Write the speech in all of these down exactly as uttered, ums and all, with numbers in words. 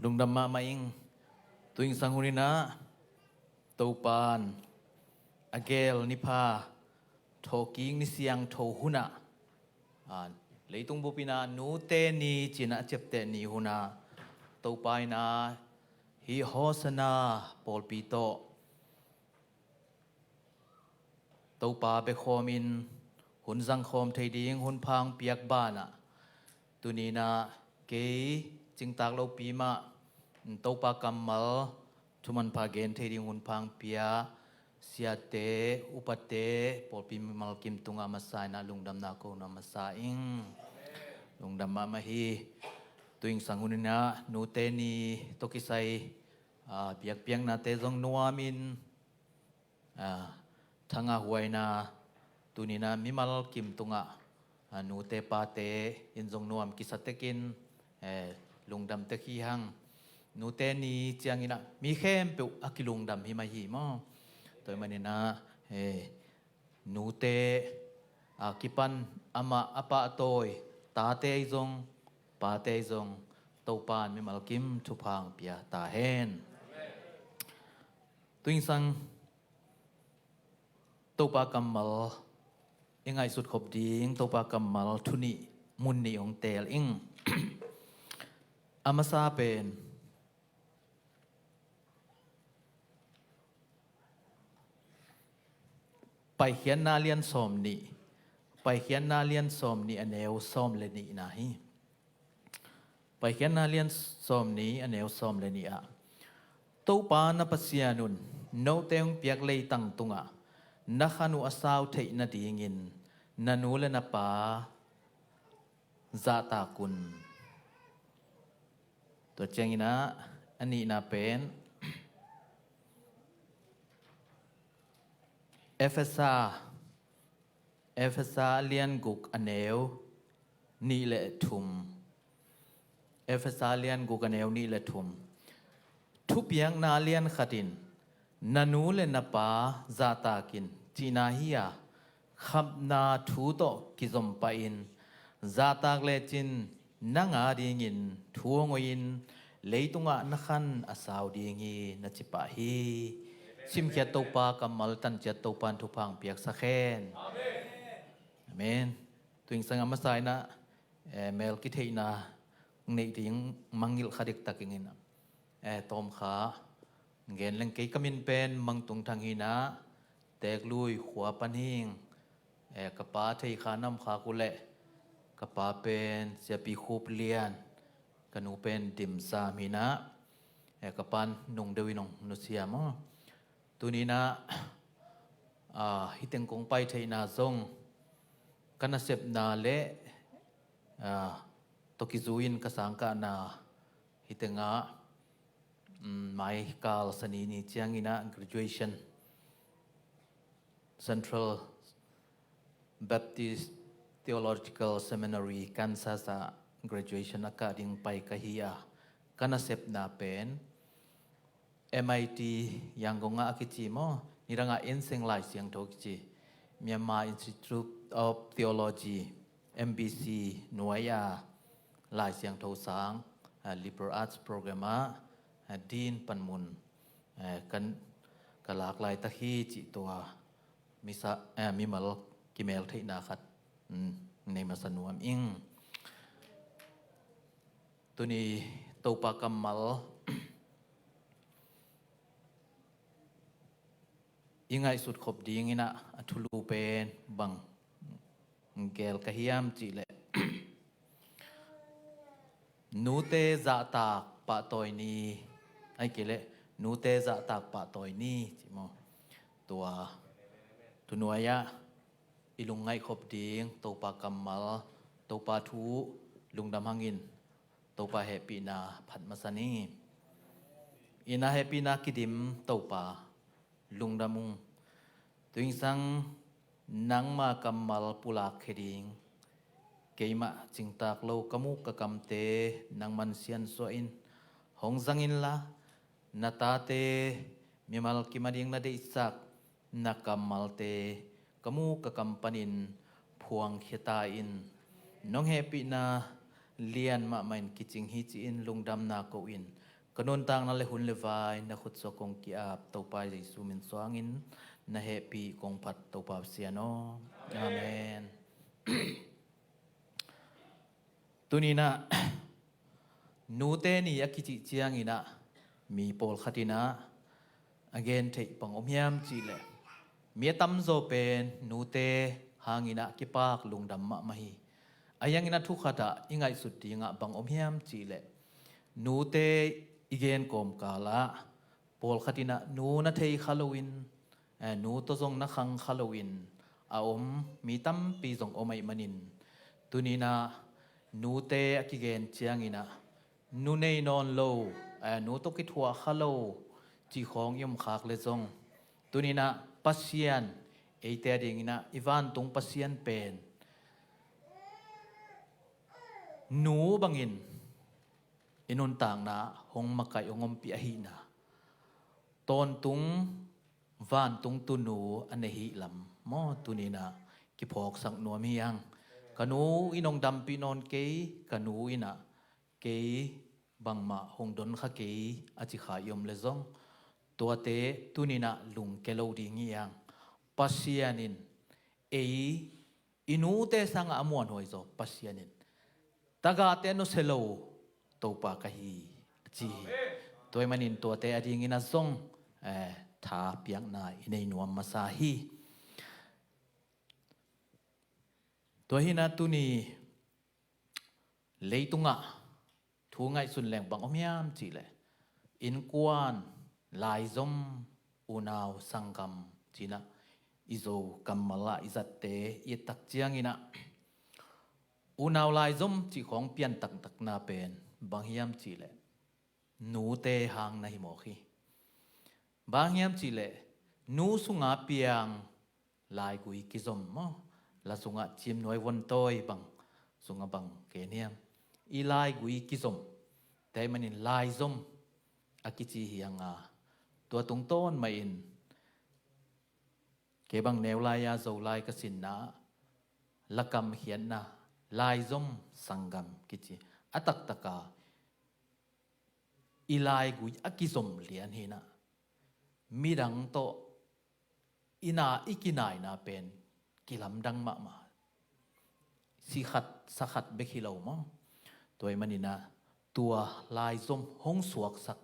Lungdam mahmah ing. Tuingsang huninah Topan a gel nipha thawhkik ni siangtho hunah, a, leitung bupinah nute ni cinah a ciapteh ni hunah Topa inah hih Hosanna pawlpi tawh Topa bekhawmin hun zangkhawm thei ding hun phang piak banah tuninah kei cingtak lopi mah Topa kammal thumanpha gen thei ding hun phang pia siate, upate, pawlpi mimal kim tungah masa inah lungdamna ko na masa ing. Lungdam mahmah hi. Tuingsang huninah nute ni tawh kisai, a, biakpiaknate zong nuamin, a, thanga huaina tuninah mimal kim tungah, a, nute pate in zong nuam kisatekin, eh, lungdam tek hi hang. Nute ni cianginah mi khempeuh a kilungdam hi mah hi maw? Tua hi maninah, eh, nute a kipan amah a pahtawi tate ahi zong, pate ahi zong Topan mimal kim thupha hong pia ta hen. Tuingsang Topa kammal i ngaihsut khop ding Topa kammal thu nih mun nih hong teel ing. A masa pen Paikhiatna lian sawm nih, Paikhiatna lian sawm nih a neu sawm le nihna hi. Paikhiatna lian sawm nih a neu sawm le nih ah, Topa na Pasian un note hong piak leitang tungah na khan uh a sau theih nadingin na nu le na pa zahtak un. Tua cianginah a nihna pen Efesa, Efesa lian guk a neu nih le thum. Efesa lian guk a neu nih le thum. Thupiakna lian khatin na nu le na pa zahtakin cihna hi a, khamna thu tawh kizom pahin zahtak lecin nang a dingin thu hong oihin leitungah na khan a sau ding hi na ci pah hi. Simkhiat Topa kammal tanciat Topan thupha hong piaksak hen. Amen. Tuingsang a masa inah, eh, mel kitheihna neih ding mangngilh kha diktak ing inah, eh, tawm kha gen leng kei ka min pen Mang Tung Thang hinah Teeklui khua pan hing. Eh, ka pa thei kha nam kha ku leh ka pa pen Siapi Khup Lian, ka nu pen Dim Sam hinah, eh, ka pan nung deuh in hong nusia maw? Tuninah, ah, hiteng kong pai theihna zong ka nasepna le, ah, tawh kizui-in ka sangkahna hitengah, mm, maikal sani ni cianginah graduation, Central Baptist Theological Seminary, Kansas ah graduation a kah ding pai ka hi a, ka nasepna pen M I T Yangon ah a kici maw, nidangah Enseng Lai Siangtho kici, Myanmar Institute of Theology, M B C nuai a Lai Siangtho sang, ah, Liberal Arts Program ah, ah, Dean panmun, eh, kan, ka lak laitak hi cih tua misa, eh, mimal kimeltheihna khat, mm, nei masa nuam ing. Tuni Topa kammal i ngaihsut khop dinginah a thulu pen bang gel ka hiam cihleh nute zahtak pahtawi ni, ai kei leh nute zahtak pahtawi ni ci maw? Tua thunuai-ah i lungngaih khop ding Topa kammal, Topa thu lungdam hangin Topa hehpihna phat masa ni. Ina hehpihna kidim Topa lungdam ung. Tuingsang nangma kammal pulak khia ding keimah cingtak lo ka muk ka kamte nangman siansuah in hong zang inla, na tate mimal kim a ding na deihsak na kammalte ka muk ka kam panin phuangkhia ta in. Nong hehpihna lian mahmah in kicing hi ci-in lungdamna ko in Ka nuntakna le hun le vai na khut suak kong ki-ap Topa Jesu min suangin na hehpih kong phat Topa Pasian aw. Amen. Tuninah nute ni a kicih cianginah mi pawlkhat inah a gen theih bang om hiam cihleh, mi a tamzaw pen nute hanginah kipak lungdam mahmah hi. A hiangin a thukhatah i ngaihsut dingah bang om hiam cihleh, nute i gen kawmkalah pawlkhat inah nu na thei kha loin, eh, nu tawh zong na khang kha loin a om mi tampi zong om ahih manin, tuninah nute a kigen cianginah nu nei nawn lo, eh, nu tawh kithuah kha lo cih khawng i om khak le zong, tuninah Pasian, eite a dinginah i vantung Pasian pen nu bangin i nuntakna hong makaih, hong ompih ahihna, tawntung vantung tunu a nei hi lam maw, tuninah kiphawksak nuam hi hang. Ka nu in hong dampih nawn kei, ka nu inah kei bangmah hong don kha kei a ci kha i om le zong, tuate tuninah lungke lo ding hi hang. Pasian in ei i nute sangah a muanhuai zaw Pasian in, tagahte nusia lo Topa ka hi, a ci hi. Tua ahih manin tuate a dingin a zong, eh, tha piakna i nei nuam masa hi. Tua hinah tuni leitungah thu ngaihsun leng bang om hiam cihleh, innkuan, laizom, unau, sanggam cinah i Zo kammal ah i zatte i et tak cianginah unau laizom cih khawng pian taktakna pen bang hiam cihleh, nute hang na hi mawk hi. Bang hiam cihleh, nu sunga piang laigui kizom maw, la sungah cimnuai vontawi bang sungah bang ken hiam, i laigui kizom, tua ahih manin laizom a kici hi hang a, tua tungtawn mahin kei bang neu lai-a Zolai ka sinna, lakam khiatna, laizom sanggam kici a taktaka i laigui a kizom lian hinah, midang tawh i na i kinaina pen kilamdang mahmah, sikhat sakhat bek hi lo maw. Tua ahih maninah tua laizom hong suaksak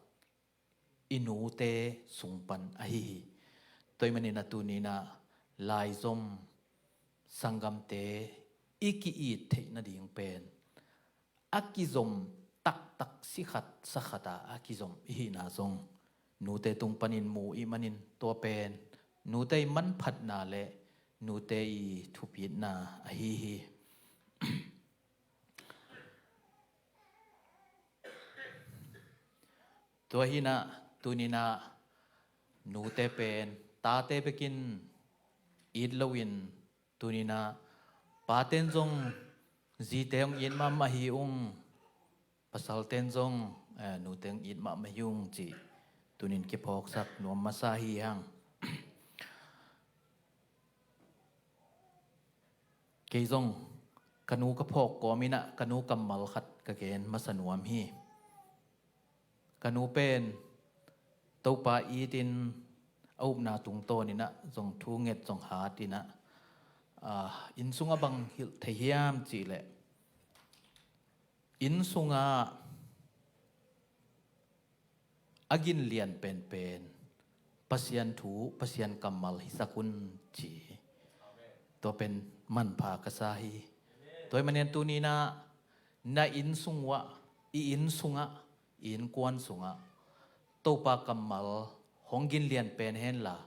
i nute sung pan ahi hi. Tua ahih maninah tuninah laizom sanggamte i ki-it theih nading pen a kizom taktak, sikhat sakhat a a kizom i hihna zong nute tung panin mu i hih manin, tua pen nute i manphatna le nute i thupitna ahi hi. Tua hinah tuninah nute pen tate bekin it loin, tuninah paten zong zite hong it mahmah hi ung, pasalten zong, eh, nute hong it mahmah hi ung cih tunin kiphawksak nuam masa hi hang. Kei zong ka nu ka phawk kawminah ka nu kammal khat ka gen masa nuam hi. Ka nu pen Topa itin a upna tungtawninah zong thu nget zong hatinah, ah, inn sungah bang hilh thei hiam cihleh, inn sungah a ginlian penpen Pasian thu, Pasian kammal hisak un ci hi. Tua pen manpha ka sa hi. Tua ahih manin tuninah na inn sungah, i inn sungah, i innkuan sungah Topa kammal hong ginlian pen henla,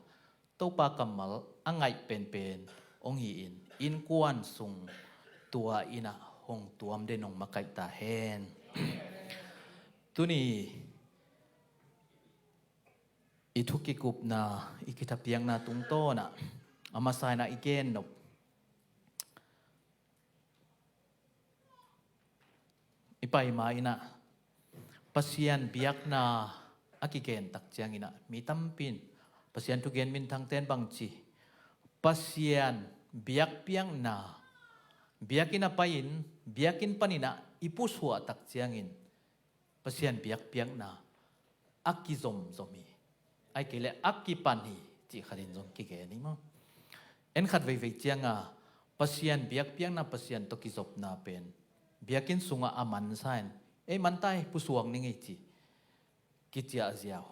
Topa kammal a ngaih penpen hong hi-in innkuan sung tua innah hong tuam den, hong makaih ta hen. Tuni i thu kikupna, i kithapiakna tungtawnah a masa innah i gennop, i paima innah Pasian biakna a kigen tak cianginah mi tampi in, Pasian thugen minthangten bangci, Pasian biakpiakna, biakinn a pai-in biakinn paninah i pusuah tak ciangin Pasian biakpiakna a kizomzom hi. Ahih kei leh a kipan hi, cih khatin zong kigen hi maw. En khat veivei cianga Pasian biakpiakna, Pasian tawh kizopna pen biakinn sungah a mansa in, ei, mantai pusuak ning ei ci, kiciahziau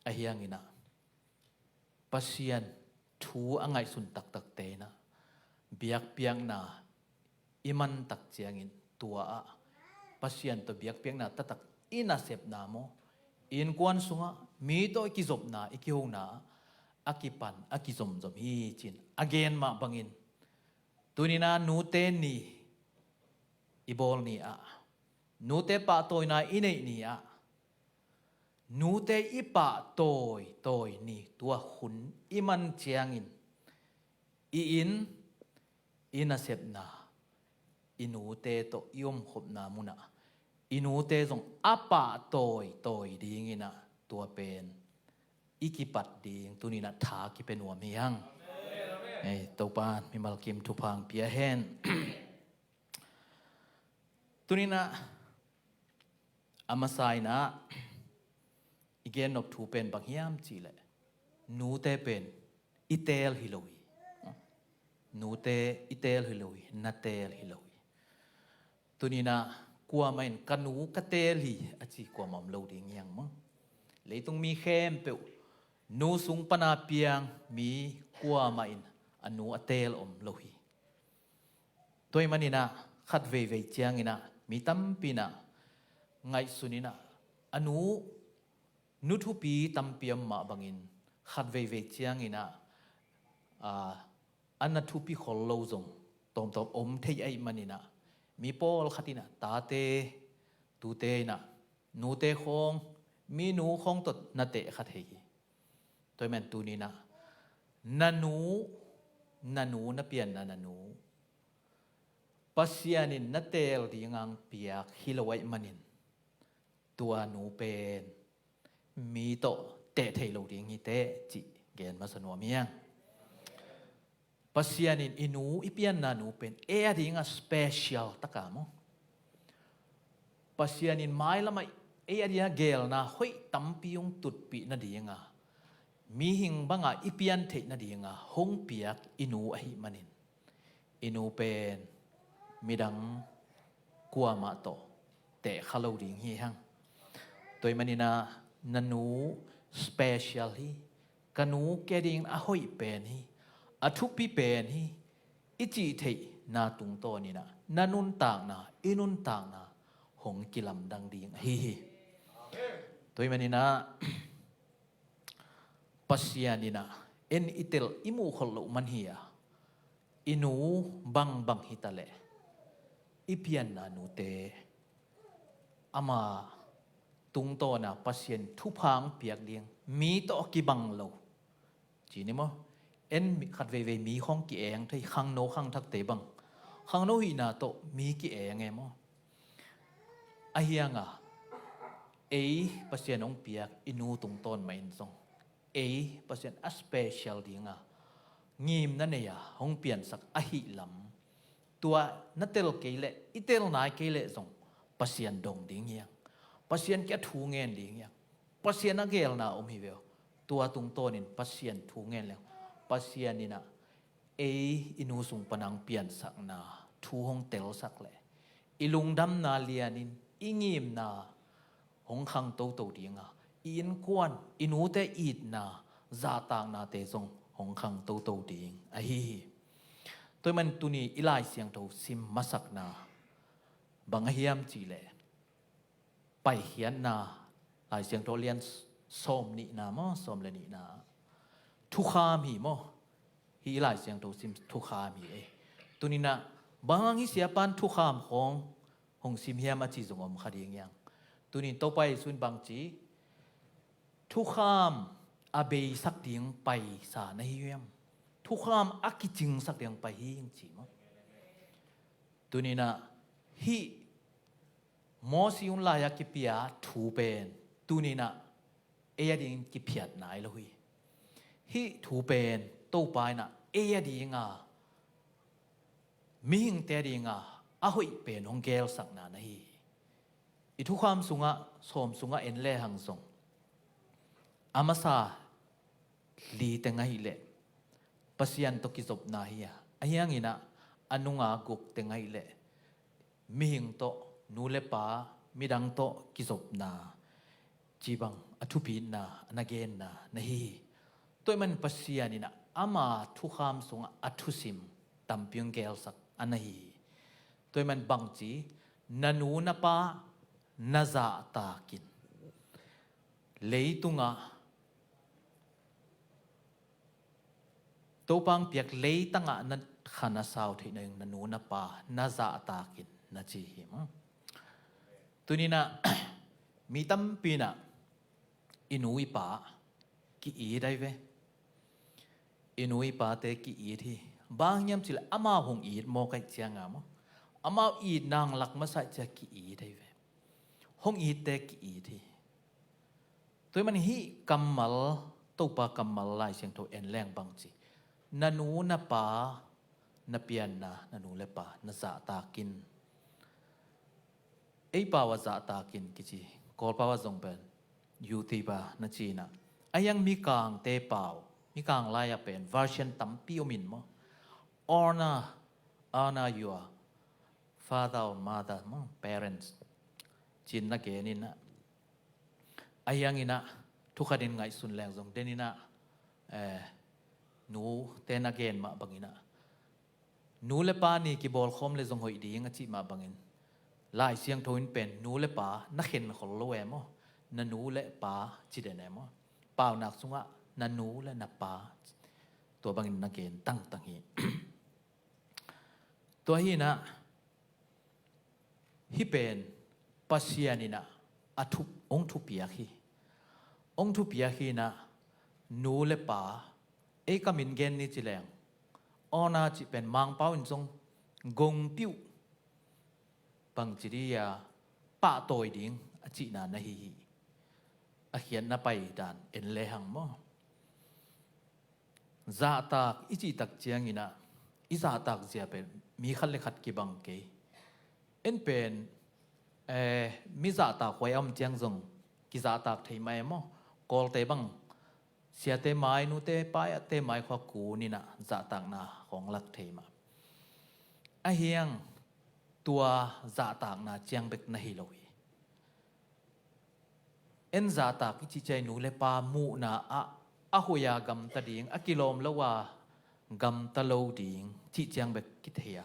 ahi hanginah Pasian thu a ngaihsun taktakte inah biakpiakna i mantak ciangin tua ah Pasian tawh biakpiakna taktak i nasepna maw, innkuan sungah mi tawh i kizopna, i kihona ah a kipan, a kizomzom hi cin a gen mah bangin, tuninah nute ni i bawl ni ah, nute pahtawina i neih ni ah, nute i pahtawi tawi ni, tua hun i man ciangin i inn, i nasepna, i nute tawh i omkhopna munah i nute zong a pahtawi tawi dinginah tua pen i kipat ding tuninah tha kipia nuam hi hang. Ei, Topa mimal kim thupha hong pia hen. Tuninah a masa inah i gennop thu pen bang hiam cihleh, nute pen i teel hi lo hi. Nute i teel hi lo hi, na teel hi lo hi. Tuninah kuamah in ka nu ka teel hi a ci kuamah om lo ding hi hang maw. Leitung mi khempeuh nu sung pana piang mi kuamah in a nu a teel om lo hi. Tua ahih maninah khat veivei cianginah mi tampi inah ngaihsun inah a nu, nu thupi tampi om mah bangin khat veivei cianginah, aa, a na thupi khol lo zong tawmtawm om thei ahih maninah mi pawlkhat inah tate, tute inah nute khawng, mi nu khawng tawh na teh kha thei hi. Tua ahih man tuninah na nu, na nu, na pianna na nu Pasian in na teel dinga hong piak hi lo ahih manin tua nu pen mi tawh teh thei lo ding hi teh cih gen masa nuam hi hang. Pasian in i nu, i pianna nu pen ei a dinga special taka maw, Pasian in mailamah ei a dinga geelna hoih tampi hong tutpih nadinga, mihing banga i pian theih nadinga hong piak i nu ahih manin i nu pen midang kuamah tawh teh kha lo ding hi hang. Tua ahih maninah na nu special hi, ka nu kei a dingin a hoih pen hi, a thupi pen hi, i cih theihna tungtawninah na nuntakna, i nuntakna hong kilamdang ding ahi hi. Tua ahih maninah Pasian inah en i tel i muhkholh loh man hi a, i nu bangbang hitaleh i pianna nute ama tungtawna Pasian thupha hong piak ding mi tawh a kibang lo ci ni maw. En khat veivei mi khawng ki-eng thei, khangno khangthakte bang khangno hihna tawh mi ki-eng e maw. Ahi hanga ei Pasian hong piak i nu tungtawn mah in zong ei Pasian a special dinga ngimna nei-a hong piansak ahih lam, tua na tel kei leh, i tel nai kei leh zong Pasian dong ding hi hang. Pasian kiang thu ngen ding hi hang. Pasian a geelna om hi ve aw. Tua tungtawnin Pasian thu ngen leng Pasian inah ei i nu sung pana hong piansakna thu hong telsak leh i lungdamna lianin i ngimna hong khang toto dinga, i innkuan, i nute itna zahtaknate zong hong khang toto ding ahi hi. Tua ahih man tuni i Lai Siangtho sim masakna bang ahiam cihleh, Paikhiatna, Lai Siangtho lian sawm nihna maw, sawm le nihna, thukham hi maw. Hih Lai Siangtho sim thukham hi e. Tuninah bang hang hih siapan thukham khawng hong sim hiam a ci zong om kha ding hi hang. Tunin Topa Jesu in bang ci, thukham a beisak ding paisa na hi hiam? Thukham a kicingsak ding pai hi hing ci maw. Tuninah hih Mosi hun lai-a kipia thu pen tuninah ei a dingin kiphiat nai lo hi. Hih thu pen Topa inah ei a dinga, mihingte a dinga a hoih pen hong geelsakna na hi hi. I thukham sungah, sawm sungah en lehang zong A masa li teng ahih leh Pasian tawh kizopna hi a, ahi hanginah a nunga guk teng ahih leh mihing tawh, nu le pa, midang tawh kizopna, ci bang a thupitna, a na genna na hi hi. Tua ahih manin Pasian inah ama thukham sungah a thusim tampi hong gelsak a na hi hi. Tua ahih manin bangci, na nu na pa na zahtakin, leitungah Topa hong piak leitangah na khan a sau theihna ding na nu na pa na zahtakin na ci hi. Tuninah mi tampi inah i nu i pa ki-it ahi ve. I nu i pate ki-it hi. Bang hiam cih leh amau hong it mawk ahih cianga maw, amau itna hong lak masa ahih ciang ki-it ahi ve. Hong itte ki-it hi. Tua ahih manin hih kammal, Topa kammal Lai Siangtho en leng bangci, na nu na pa na pianna, na nu le pa na zahtakin. Ei pau ah zahtakin kici, Kawl pau ah zong pen, U T pa na cinah, a hiang Mikangte pau, Mikang lai-ah pen version tampi om in maw, honor, honor your father or mother maw, parents, cin na geninah, a hianginah thukhatin ngaihsun leng zong deninah, eh, nute na gen mah banginah, nu le pa ni kibawlkhawm le zong hoih ding a cih mah bangin, Lai Siangtho in pen nu le pa na khenkhol lo e maw, na nu le pa ci den e maw. Paunak sungah na nu le na pa, tua bangin na gen tangtang hi. Tua hinah hih pen Pasian inah a thup, hong thupiak hi. Hong thupiak hinah nu le pa, ei ka min gen ni ci leng, honor cih pen Mangpau in zong gongpiuh, bangci dia, pahtawi ding a cihna na hi hi. A khiatna pai dan en lehang maw. Zahtak i cihtak cianginah i zahtak zia pen mi khat le khat kibang kei. En pen, eh, mi zahtak huai a om ciang zong kizahtak thei mah e maw. Kawlte bang siate mai, nute paiate mai khua kuninah zahtakna hong lak thei mah. A hiang tua zahtakna ciang bek na hi lo hi. En zahtak i cih ciang nu le pa muhna ah a huih a gamta ding, a kilawm lo a gamta lo ding cih ciang bek kithei a.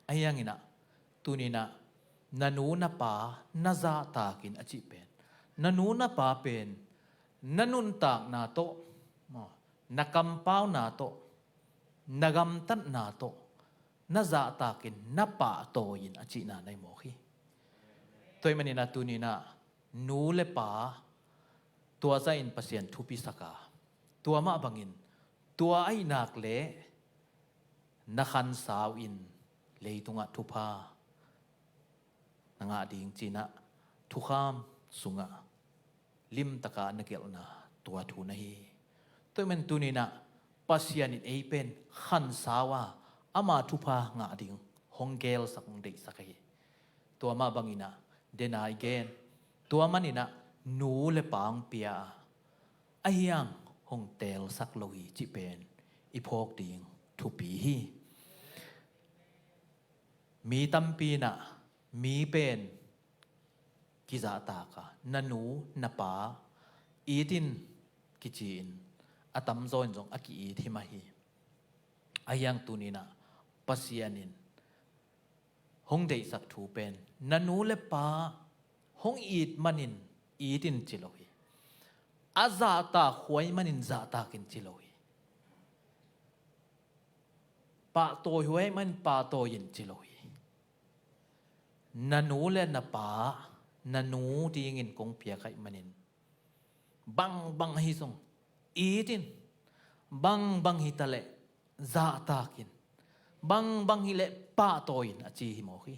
A hianginah tuninah na nu na pa na zahtakin a cih pen, na nu na pa pen na nuntakna tawh, na kampauna tawh, na gamtatna tawh na zahtakin na pahtawi in a cihna na hi mawk hi. Tua ahih maninah tuninah nu le pa tua zahin Pasian thupisak a, tua mah bangin tua ahih nak leh na khansau in leitungah thupha na ngah ding cinah thukham sungah limtaka na gelhna tua thu na hi. Tua ahih manin tuninah Pasian in ei pen khansau a, ama thupha ngah ding hong gelsak, hong deihsak ahi. Tua mah banginah dena i gen, tua maninah nu le pa hong pia a, a hiang hong teelsak lo hi cih pen i phawk ding thupi hi. Mi tampi inah mi pen kizahtak a, na nu na pa it in kici-in a tamzaw in zong a ki-it hi mah hi. A hiang tuninah Pasian in hong deihsak thu pen na nu le pa hong it manin it in ci lo hi. A zahtak huai manin zahtak in ci lo hi. Pahtawi huai manin pahtawi in ci lo hi. Na nu le na pa, na nu dingin kong piak ahih manin bangbang ahi zong it in, bangbang hi taleh zahtak in, bangbang hileh pahtawi in a ci hi mawk hi.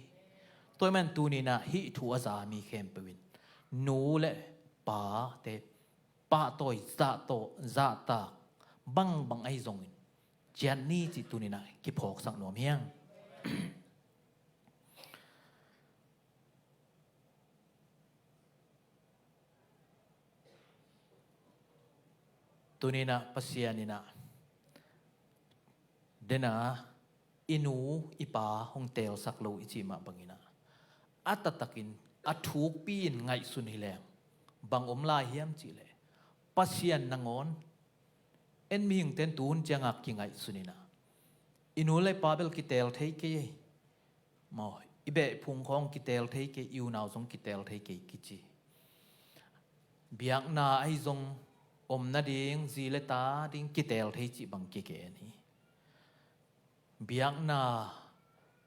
Tua ahih manin tuninah hih thu a za mi khempeuh in nu le pate pahtawi, zahtaw, zahtak bangbang ahi zongin ciat ni cih tuninah kiphawksak nuam hiang. Tuninah Pasian inah dena i nu i pa hong teelsak lo i cih mah banginah a taktakin a thukpi in ngaihsun hileng bang om lai hiam cihleh, Pasian nangawn en mihingten tuhun cianga kingaihsun inah i nu le pa bel kiteel thei kei ei. Maw, i behphung khawng kiteel thei kei, i unau zong kiteel thei kei kici. Biakna ahi zong om nading zi le ta ding kiteel thei cih bang kigen hi. Biakna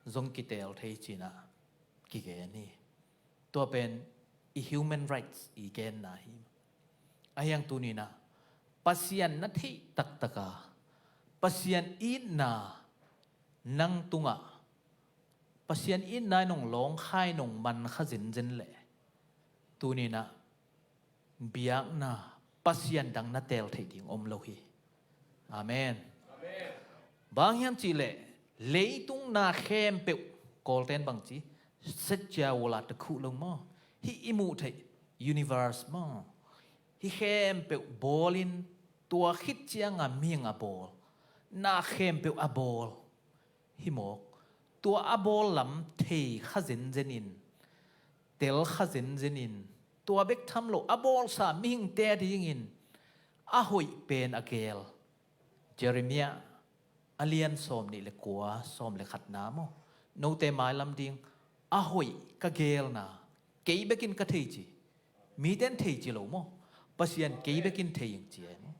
zong kiteel thei cinah kigen hi. Tua pen i human rights i genna hi. Ahiang tuninah Pasian na theih taktaka Pasian itna nang tungah Pasian itna in nong lawngkhai nong man kha zenzen leh tuninah biakna Pasian dang na teel theih ding om lo hi. Amen. Bang hiam cihleh leitung na khempeuh, Kawlten bangci, satya wala takhuh lo maw? Hih i muh theih universe maw? Hih khempeuh bawlin tua khit cianga mihing a bawl, na khempeuh a bawl hi mawk. Tua a bawl lam thei kha zenzenin, tel kha zenzenin, tua bek tham lo a bawlsa mihingte dingin a hoih pen a geel. Jeremiah a lian sawm nih le kua, sawm le khatna maw? Note mailam ding a hoih ka geelna kei bekin ka thei ci. Miten thei ci lo maw? Pasian kei bekin thei ing ci e maw?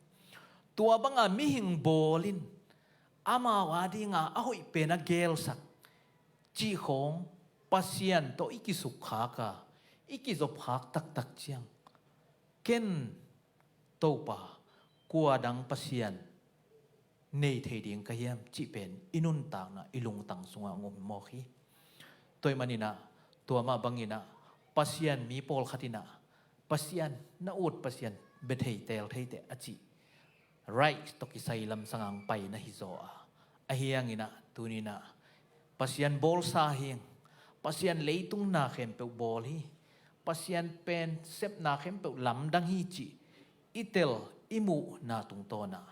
Tua banga mihing bawlin amau a dinga a hoih pen a geelsak cih khawng Pasian tawh i kisukkhak a, i kizopkhak taktak ciang, ken Topa, kua dang Pasian nei thei ding ka hiam cih pen i nuntakna i lungtang sungah ngum mawk hi. Tua ahih maninah tua mah banginah Pasian mi pawlkhat inah Pasian na ut Pasian bia thei teel theite a cih right tawh kisai lamsang ang pai na hizaw a, ahianginah tuninah Pasian bawlsa hing, Pasian leitung na khempeuh bawl hi, Pasian pen sepna khempeuh lamdang hi cih i tel i muhna tungtawnah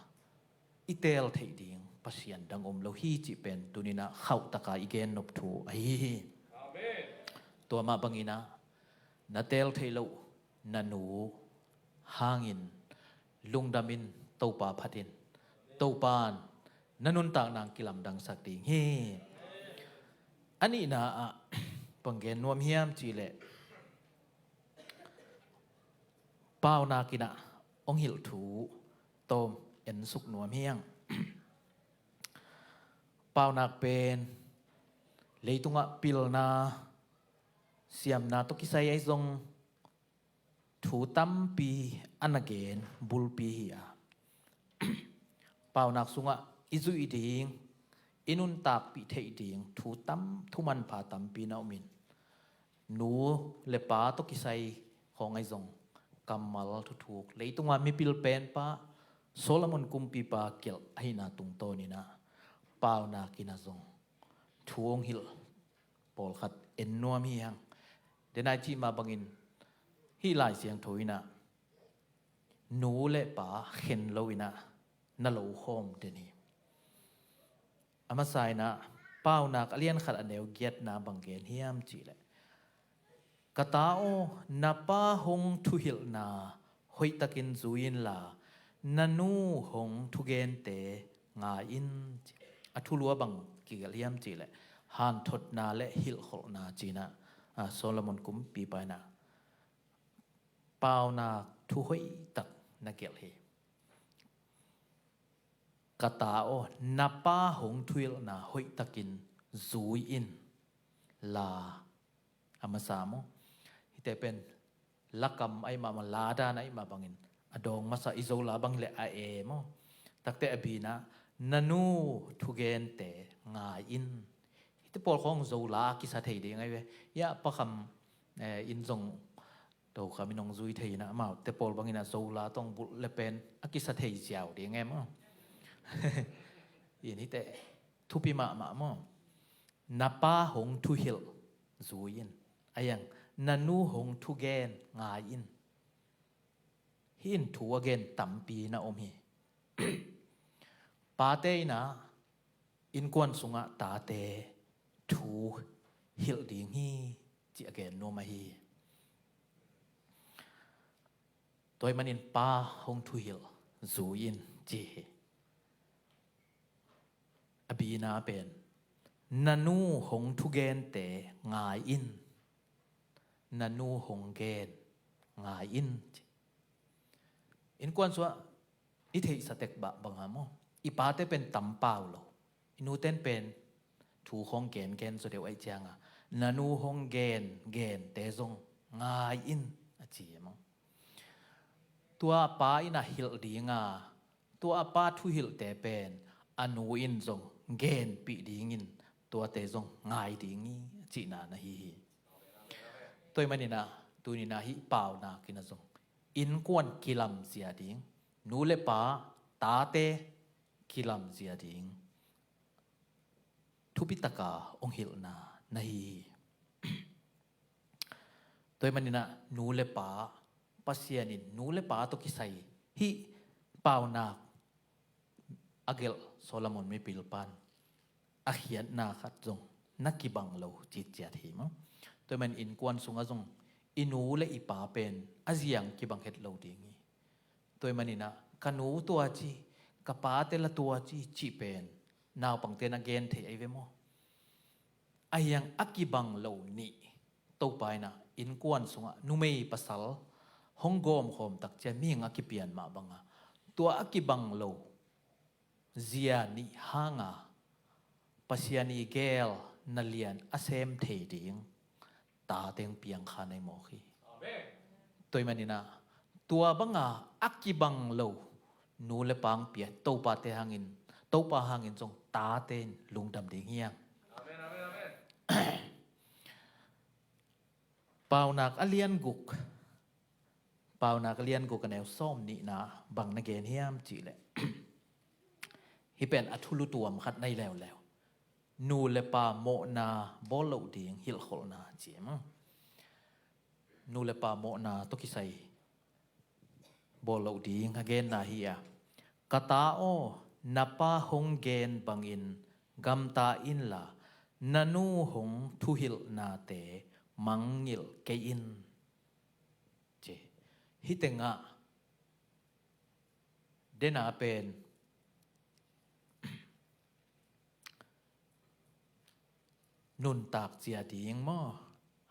i teel theih ding Pasian dang om lo hi cih pen tuninah khauhtaka i gennop thu ahi hi. Amen. Tua mah banginah na teel theih loh na nu hangin lungdamin Topa phatin Topan na nuntak nang kilamdangsak ding hi. A nihna ah bang gen nuam hiam cihleh Paunak inah hong hilh thu tawm ensuk nuam hiang. Paunak pen leitungah pilna siamna tawh kisai ahi zong thu tampi a na gen bulpi hi a, paunak sungah i zuih ding, i nuntakpih theih ding thu tam, thu manpha tampi na omin, nu le pa tawh kisai khawng ahi zong kammal thuthuk, leitunga mipil penpa Solomon kumpipa gelh ahihna tungtawninah paunak inah zong thu hong hilh pawlkhat en nuam hi hang. Denai cih mah bangin hih Lai Siangtho inah nu le pa khen lo inah na lo khawm den hi. A masa inah paunak a lian khat a neu giatna bang gen hiam cihleh, ka ta aw, na pa hong thuhilhna hoihtakin zui inla na nu hong thugente ngai in ci. A thulu ah bang kigelh hiam cihleh hanthotna le hilhkholhna cinah, a, Solomon kumpipa inah paunak thu hoihtak na gelh hi. Ka ta aw, na pa hong thuhilhna hoihtakin zui inla, a masa maw? Hihte pen lakam ahih mahmah, ladan ahih mah bangin a dawng masa, i Zola bang hileh a e maw? Takte a binah na nu thugente ngai in. Hihte pawl khawng Zola a kisa thei ding ahi ve. Yah, pakham, eh, in zong Tokham in hong zui thei inah amaute pawl bangin a Zola tawh bulh le pen a kisa thei ziau ding e maw? In hihte thupi mahmah maw? Na pa hong thuhilh zui in. A iang, na nu hong thugen ngai in. Hih in thu a gen tampi na om hi. Pate in ah innkuan sungah tate thu hilh ding hi, ci a gen nuam ahi hi. Tua ahih manin pa hong thuhilh zui in ci hi. A bina pen, na nu hong thugente ngai in. Na nu hong gen ngai in ci. Innkuan sungah i theihsa tek bah banga maw, i pate pen tam pau lo, i nuten pen thu hong gengen zaw deuh ahih cianga, na nu hong gen gente zong ngai in a ci hi maw. Tua pa in a hilh dinga, tua a pa thuhilhte pen a nu in zong genpih dingin tuate zong ngai ding hi, a cihna na hi hi. Tua ahih manin ah tuni-in ah hih paunak in ah zong innkuan kilamzia ding, nu le pa, tate kilamzia ding thupi taka hong hilhna na hi hi. Tua ahih manin ah nu le pa, Pasian in nu le pa tawh kisai hih paunak a gelh Solomon mipilpa'n a khiatna khat zong na kibang lo citciat hi maw. Tua ahih manin innkuan sungah zong i nu le i pa pen a ziang kibang het lo ding hi. Tua ahih manin ah ka nu tua ci, ka pate la tua ci, cih pen naupangte'n a gen thei ahi ve maw. Ahi hang a kibang lo nih, Topa in ah innkuan sungah numei pasal hong gawmkhawm tak ciang mihing a kipian mah banga, tua a kibang lo zia nih hanga Pasian i gel na lian a sem thei ding tate hong piang kha na hi mawk hi. Amen. Tua ahih manin ah tua banga a kibang lo nu le pa hong pia Topate hangin, Topa hangin zong tate in lungdam ding hi hang. Amen, amen, amen. Paunak a lian guk, Paunak a lian guk a neu sawm nihna bang na gen hiam cih leh, hih pen a thulu tuam khat na hi leuleu. Nu le pa mawhna bawl loh ding hilhkholhna ci hi maw. Nu le pa mawhna tawh kisai bawl loh ding a genna hi a, ka ta aw, na pa hong gen bangin gamta inla, na nu hong thuhilhnate mangngilh kei in, ci. Hih tengah dena pen nuntak zia ding maw,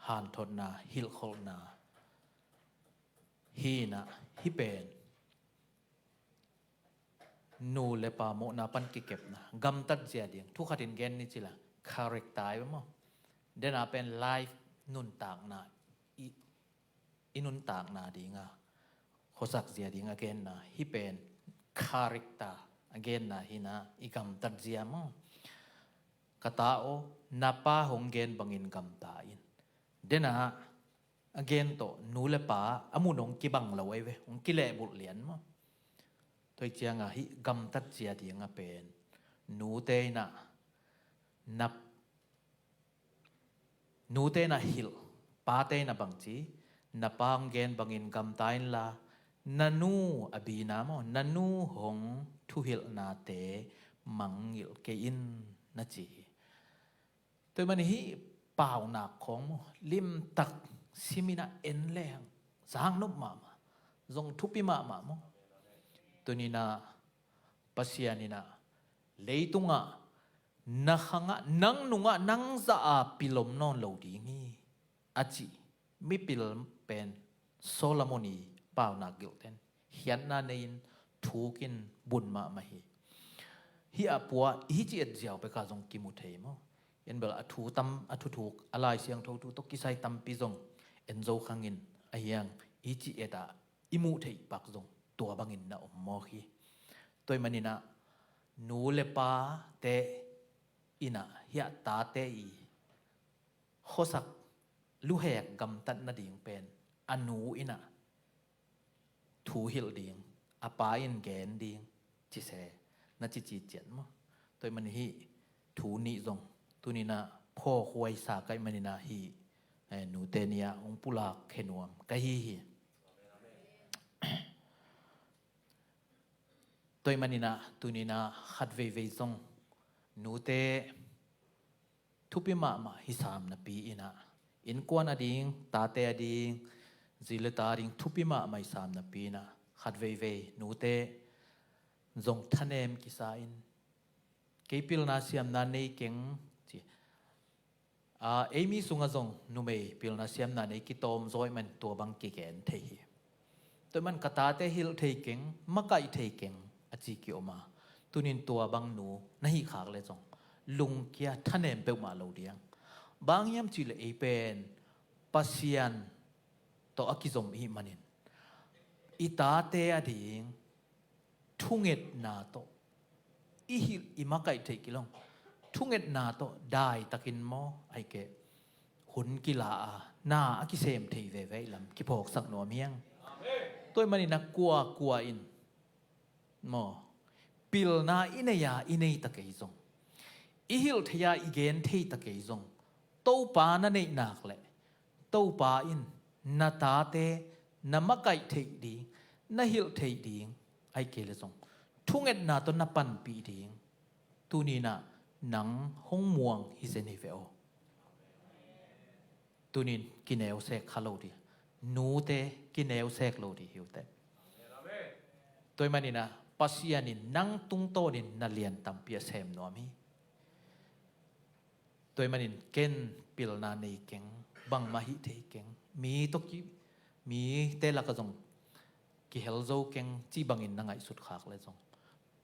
hanthotna, hilhkholhna hi in ah, hih pen nu le pa mawhna pan kikepna, gamtat zia ding, thu khatin gen ni ci la, character hi maw. Dena pen life nuntakna, i, i nuntakna dinga, khuasak zia dinga genna, hih pen character a genna hi in ah, i gamtat zia maw. Ka ta aw, na pa hong gen bangin gamta in. Dena a gen tawh nu le pa a mun hong kibang lo ahi ve, hong kilehbulh lian maw. Tua ahih cianga hih gamtat zia dinga pen nute in ah na, nute in ah hilh, pate in ah bangci, na pa hong gen bangin gamta inla, na nu, a bina maw, na nu hong thuhilhnate mangngilh kei in, na ci hi. Tua ahih manin hih paunak khawng maw, limtak sim in ah en leng zaknop mahmah, zong thupi mahmah maw. Tuni-in ah Pasian in ah leitungah na khangah, nang nungah, nang zah a pil om nawn lo ding hi, a cih mipil pen Solomon i paunak gilhten khiatna nei-in thukin bun mahmah hi. Hih a pua i hih ci et ziau peka zong kimu thei maw. En bel a thu tam, a thuthuk, a Lai Siangtho thu tawh kisai tampi zong en zo khangin, ahi hang i ci et a i muh theih pak zong tua bangin na om mawk hi. Tua ahih manin ah nu le pate in ah hih a tate i khuasak, luhek gamtat nading pen a nu in ah thu hilh ding, a pa in gen ding, ci se, na cici ciat maw. Tua ahih manin hih thu nih zong tuni-in ah phawkhuai sa ka hih manin ah hih, eh, nute ni-ah hong pulak khe nuam ka hi hi. Tua ahih manin ah tuni-in ah khat veivei zong nute thupi mahmah hi sam napi-in ah, innkuan ading, tate ading, zi le ta ading thupi mahmah hi sam napi-in ah, khat veivei nute zong thanem kisa in, kei pilna siamna nei keng ci. Aa, ei mi sungah zong numei pilna siamna nei kitawm zaw ahih man tua bang kigen thei hi. Tua ahih man ka tate hilh thei keng, makaih thei keng a ci kiom a, tuni-in tua bang nu na hih khak leh zong lungkia thanem peuhmah lo ding. Bang hiam cih leh ei pen Pasian tawh a kizom i hih manin, i tate ading thungetna tawh i hilh, i makaih theih kei lo, thungetna tawh daitakin maw, ahih kei leh hun kila a, na a kisem thei veve lam kiphawksak nuam hi hang. Tua ahih manin ah kuakua in maw, pilna i nei a, i nei ta kei zong, i hilh thei a, i gen thei ta kei zong, Topa na neih nak leh Topa in na tate na makaih theih ding, na hilh theih ding, ahih kei leh zong thungetna tawh na panpih ding tuni-in ah nang hong muang hi zen hi ve aw. Tuni-in kineusek kha lo ding, nute kineusek lo ding hi uh teh. Tua ahih manin ah Pasian in nang tungtawnin na lian tampi a sem nuam hi. Tua ahih manin ken pilna nei keng, bangmah hih thei keng, mi tawh ki, mite lakah zong kihel zo keng cih bangin na ngaihsut khak leh zong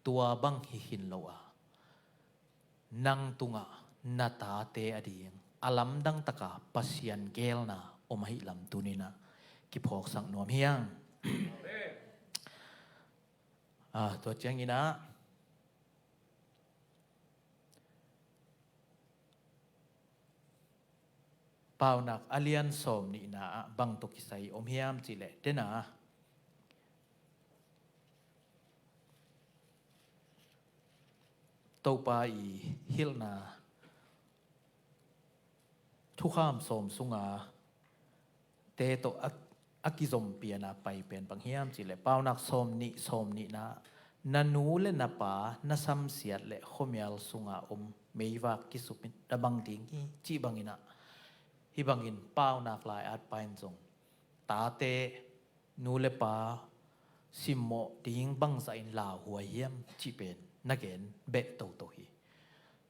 tua bang hi khin lo a, nang tungah na tate ading a lamdang taka Pasian geelna om ahih lam tuni-in ah kiphawksak nuam hi hang. Aa, tua ciangin ah Paunak a lian sawmnihna ah bang tawh kisai om hiam cih leh, den a, Topa i hilhna thukham sawm sunga te tawh a, a kizom pian a pai pen bang hiam cih leh, Paunak sawmnih, sawmnihna, na nu le na pa na samsiat leh khuamial sunga om meivak kisumit na bang ding hi, cih bangin ah, hih bangin Paunak lai-at pa in zong tate, nu le pa simmawh ding bangzah in lauhuai hiam cih pen na gen beh toto hi.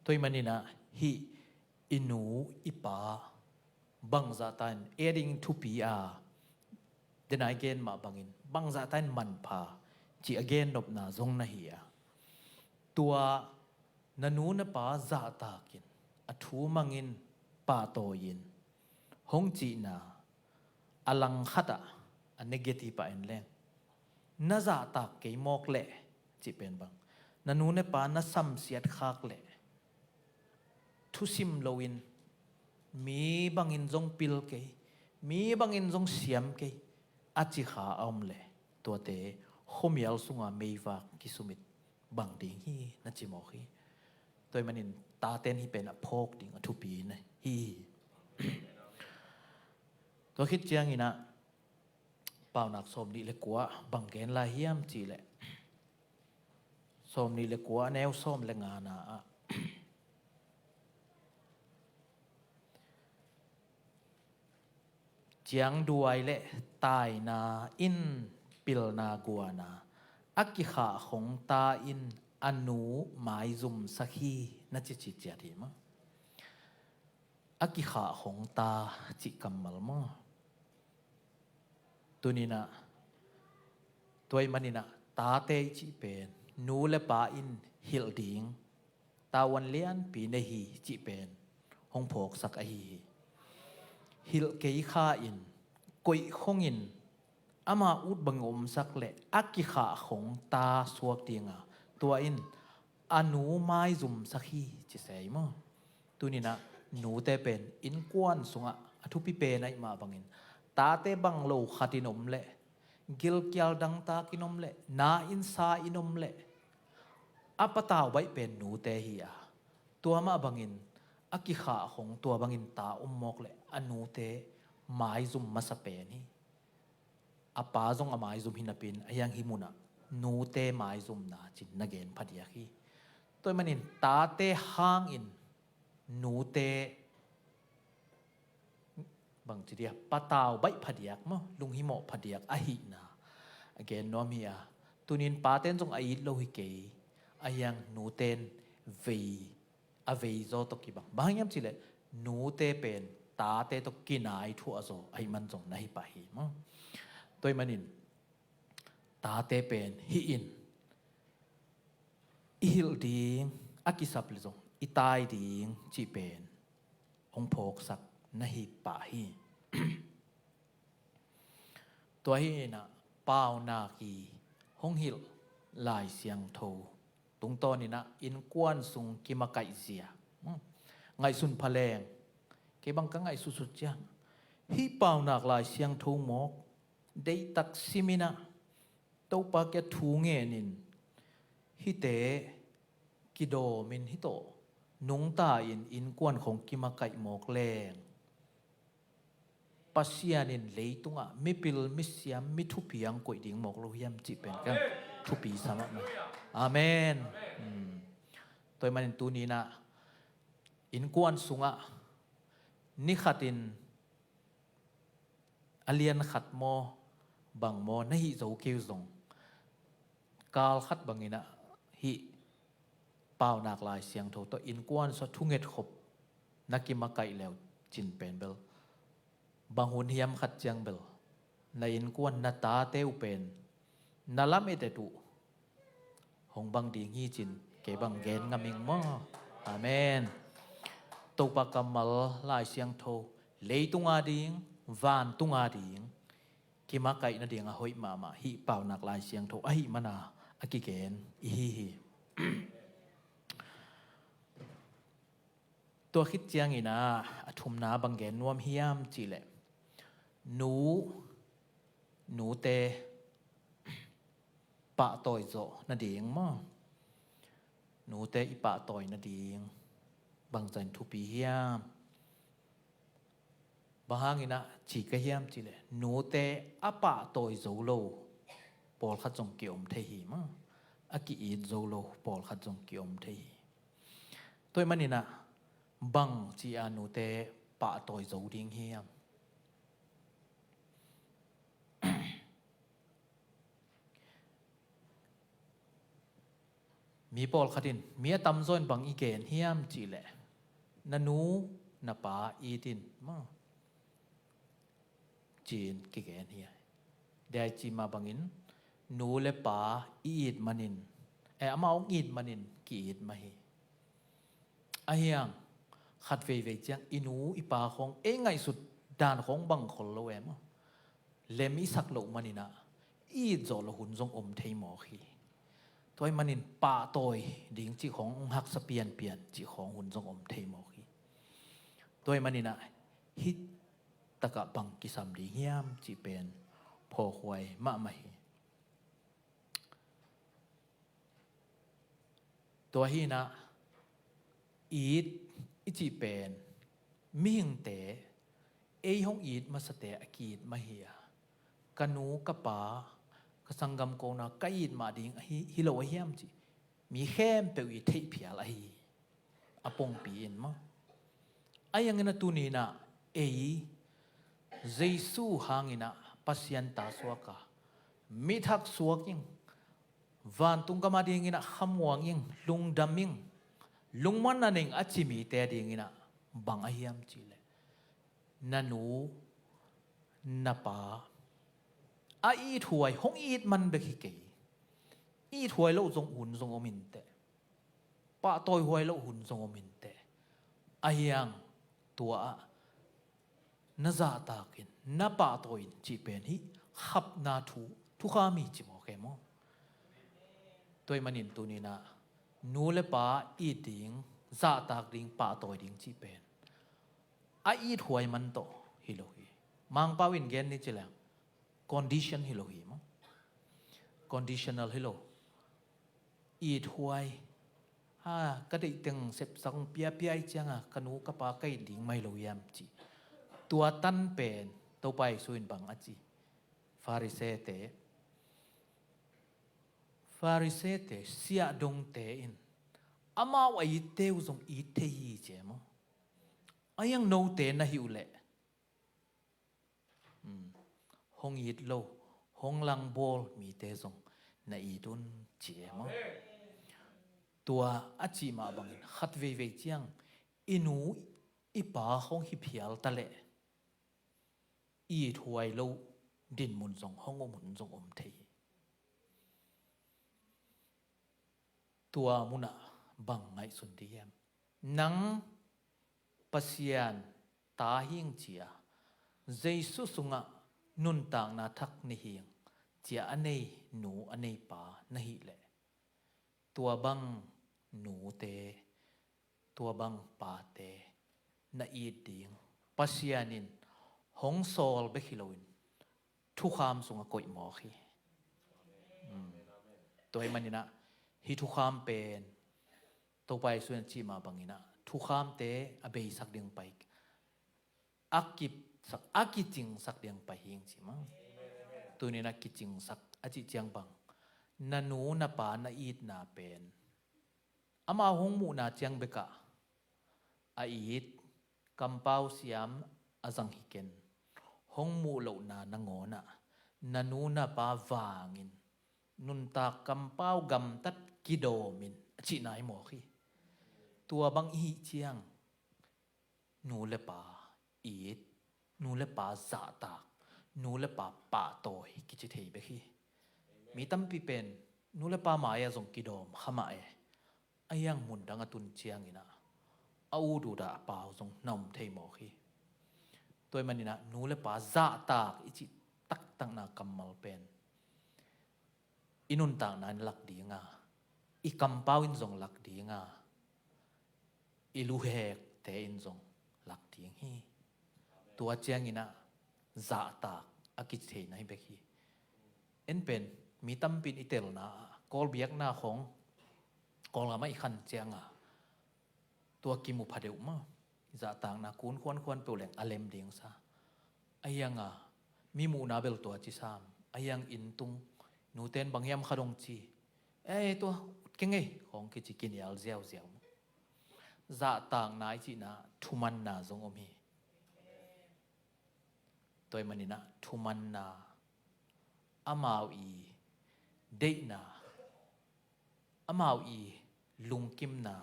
Tua ahih manin ah hih i nu i pa bangzah ta in ei ading thupi a, den a i gen mah bangin bangzah ta in manpha cih a gen nopna zong na hi a, tua na nu na pa zahtak in, a thu mang in, pahtawi in, hong cihna a langkhat ah, a negative ah en leng, na zahtak kei mawk leh cih pen bang, na nu na pa na samsiat khak leh, thusim loin, mi bangin zong pil kei, mi bangin zong siam kei, a ci kha a om leh, tuate khuamial sunga meivak kisumit bang ding hi, na ci mawk hi. Tua ahih manin taten hih pen a phawk ding a thupi na hi hi. Tua khit ciangin ah Paunak sawmnih le kua bang gen lai hiam cih leh, sawmnih le kua a neu sawm le ngana ah, ciangduai le taina in pilna guana a kikhah khong ta in a nu maizumsak hi, na ci ciciat hi maw. A kikhah khong ta cih kammal maw. Tuni-in ah, tua ahih manin ah tate i cih pen nu le pa in hilh ding tavuan lianpi nei hi cih pen hong phawksak ahi hi. Hilh kei kha in, koih khong in, ama ut bang omsak leh a kikhah khong ta suak ding a, tua in a nu maizumsak hi ci se hi maw. Tuni-in ah nute pen innkuan sungah a thupi pen ahih mah bangin, tate bang lo khat in om leh, gilkial dangtak in om leh, na in sa in om leh, a patau baih pen nute hi a, tua mah bangin a kikhah khong tua bangin ta om mawk leh a nute maizum masa pen hi. A pa zong a maizum hi napi-in, a hiang hih munah nute maizumna cin na gen phadiak hi. Tua ahih manin tate hangin nute bangci dia patau baih phadiak maw, lunghimawh phadiak ahihna a gen nuam hi a, tunin paten zong a it lo hi kei, ahi hang nuten vei a veizaw tawh kibang. Bang hang hiam cihleh nute pen tate tawh kinai thuahzaw ahih man zong na hi pah hi maw. Tua ahih manin tate pen hih in i hilh ding a kisap le zong i tai ding cih pen hong phawksak na hi pah hi. Tua hi inah paunak i hong hilh Lai Siangtho tungtawninah innkuan sung kimakaihzia, hmm, ngaihsun phaleng, kei bang ka ngaihsutsut ciang hih paunak Lai Siangtho mawk deihtak siminah Topa kia thu ngenin hihte kidawmin hih tawh nungta in innkuan khong kimakaih mawk leng Pasian in leitungah mipil misiam mi thupi ang koih ding mawk lo hiam cih pen ka thupi sa mahmah. Amen. Tua ahih manin tuninah innkuan sungah ni khatin a lian khat maw bang maw na hih zo kei uh zong kal khat banginah hih paunak Lai Siangtho tawh innkuan sungah thungetkhop na kimakaih leu cin pen bel bang hun hiam khat ciang bel na innkuan na tate uh pen na lamet et uh hong bang ding hi cin kei bang gen ngam ing maw. Amen. Topa kammal Lai Siangtho leitunga ding vantunga ding kimakaih nading a hoih mahmah hih paunak Lai Siangtho ahih mana a kigen i hi hi. Tua khit ciangin ah a thumna bang gen nuam hiam cihleh nu nute pahtawi zawh nading maw? Nute i pahtawi nading bangzah in thupi hiam? Bang hangin ah ci ka hiam cihleh nute a pahtawi zo lo pawlkhat zong kiom thei hi maw? A ki-it zo lo pawlkhat zong kiom thei hi. Tua ahih maninah bang ci-a nute pahtawi zo ding hiam? Mi pawlkhat in mi a tamzaw in bang i gen hiam cihleh na nu na pa it in maw? Ci-in kigen hi. Dei ci mah bangin nu le pa i it manin, eh, amau hong it manin ki-it mah hi. Ahi hang khat veivei ciang i nu i pa khawng ei ngaihsut dan khawng bang khol lo em aw. Lem i sak loh maninah i it zawh loh hun zong om thei mawk hi. Tua ahih manin pahtawi ding cih khawng hong haksa pianpian cih khawng hun zong om thei mawk hi. Tua ahih maninah hih takah bang kisam ding hiam cih pen phawkhuai mahmah hi. Tua hinah it i cih pen mihingte ei hong it masate a ki-it mah hi a, ka nu ka pa ka sanggam kona ka it mah ding ahi, hi lo ahiam cih mi khempeuh i theihphial ahi hi. A pongpi in maw? Ahi hangin a tuninah ei Jesu hanginah Pasian ta suaka mithak suak ing, vantung gam a dinginah khamuang ing, lungdam ing, lungmuanna nei ing a ci mite a dinginah bang ahiam cihleh na nu na pa a ithuai hong it man bek hi kei. Ithuai loh zong hun zong om inteh. Pahtawihuai loh hun zong om inteh. Ahi hang tua ah na zahtak in na pahtawi in cih pen hih khapna thu thukham hi ci mawk e maw? Tua ahih manin tuninah nu le pa it ding, zahtak ding, pahtawi ding cih pen a ithuai man tawh hi lo hi. Mangpau in gen ni ci leng condition hi lo hi maw? Conditional hi lo. Ithuai ha ka deih teng sepsak hong piapia i cianga ka nu ka pa ka it ding mah hi lo hiam cih. Tua tan pen Topa Jesu in bang a ci? Farisee-te Pharisee-te, siahdongte in amau a itte uh zong it thei hi ci e maw? A hiang note na hih uh leh, um, hong it lo, hong langbawl mite zong na it un ci e maw? Tua a cih mah bangin khat veivei ciang i nu i pa hong hi phial ta leh, i ithuai lo dinmun zong hong om hun zong om thei hi. Tua munah bang ngaihsun dih hiam? Nang Pasian ta hing ci-a Jesu sungah nuntakna thak ni hing ci-a a nei nu a nei pa na hih leh, tua bang nute, tua bang pate na it ding Pasian in hong sawl bek hi loin thukham sungah koih mawk hi. Um, tua ahih maninah hih thukham pen Topa Jesu in a cih mah banginah thukhamte a beisak ding pai, a kipsak, a kicingsak ding pai hing ci maw? Tuninah kicingsak a cih ciang bang, na nu na pa na itna pen amau hong muhna ciang bekah a it, kampau siam a zang hi ken, hong muh lohna nangawnah na nu na pa vangin nuntak kampau gamtat kidawmin a cihna hi mawk hi. Tua bang i hih ciang nu le pa it, nu le pa zahtak, nu le pa pahtawi kici thei bek hi. Mi tampi pen nu le pa mai-ah zong kidawm kha mah e, a hiang mundang a tun cianginah a ut udah a pau zong na om thei mawk hi. Tua ahih maninah nu le pa zahtak i cih taktakna kammal pen i nuntakna in lak dinga, i kampau in zong lak dinga, i luhekte in zong lak ding hi. Tua cianginah zahtak a kici theihna hi bek hi. En pen mi tampi in i telna ah Kawl biakna khawng Kawlgam ah i khan cianga tua kimu pha deuh maw? Zahtakna kun khuankhuan peuh leng a lem ding sa. A hianga mi muhna bel tua ci sam. A hiang inn tung nuten bang hiam kha dong ci. Ei, tua ut keng ei khawng kici kinial ziauziau maw? Zahtakna i cihna thumanna zong om hi. Tua ahih maninah thumanna, amau i deihna, amau i lungkimna,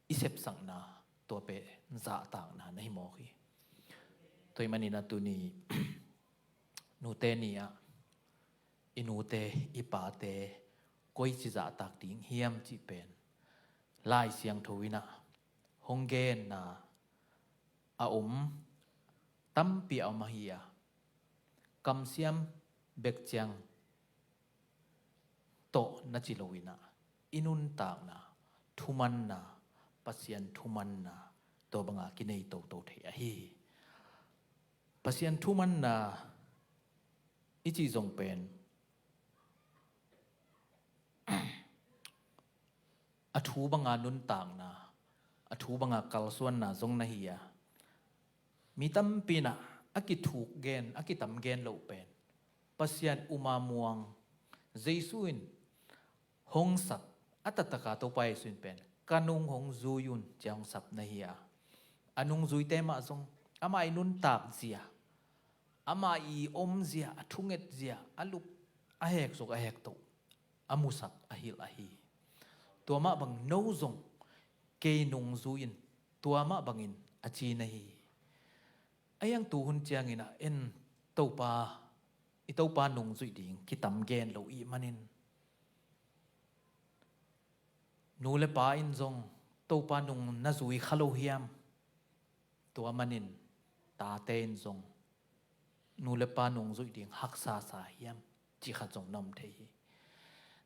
i sepsakna, tua pen zahtakna na hi mawk hi. Tua ahih maninah tuni nute ni-ah i nute i pate koici zahtak ding hiam cih pen Lai Siangtho inah hong genna a om tampi a om ahi a, kamsiam bek ciang tawh na ci loinah i nuntakna thumanna, Pasian thumanna tua banga kinei toto thei ahi hi. Pasian thumanna i cih zong pen a thu banga nuntakna, a thu banga kalsuanna zong na hi a, mi tampi inah a kithuk gen, a kitam gen loh pen Pasian uma muang, Jesu in hong sap, a taktaka Topa Jesu in pen ka nung hong zui un ci-a hong sap na hi a, a nungzuite mah zong amah i nuntak zia, amah i om zia, a thunget zia, a lup, a hek zok, a hek toh a musak, a hilh ahi. Tua mah bang no zong kei nungzui in tua mah bangin a ci na hi. A hiang tuhun cianginah en Topa, i Topa nungzuih ding kitam gen lo ih manin nu le pa in zong Topa nung na zui kha lo hiam? Tua manin tate in zong nu le pa nungzuih ding haksa sa hiam? Cih khat zong na om thei hi.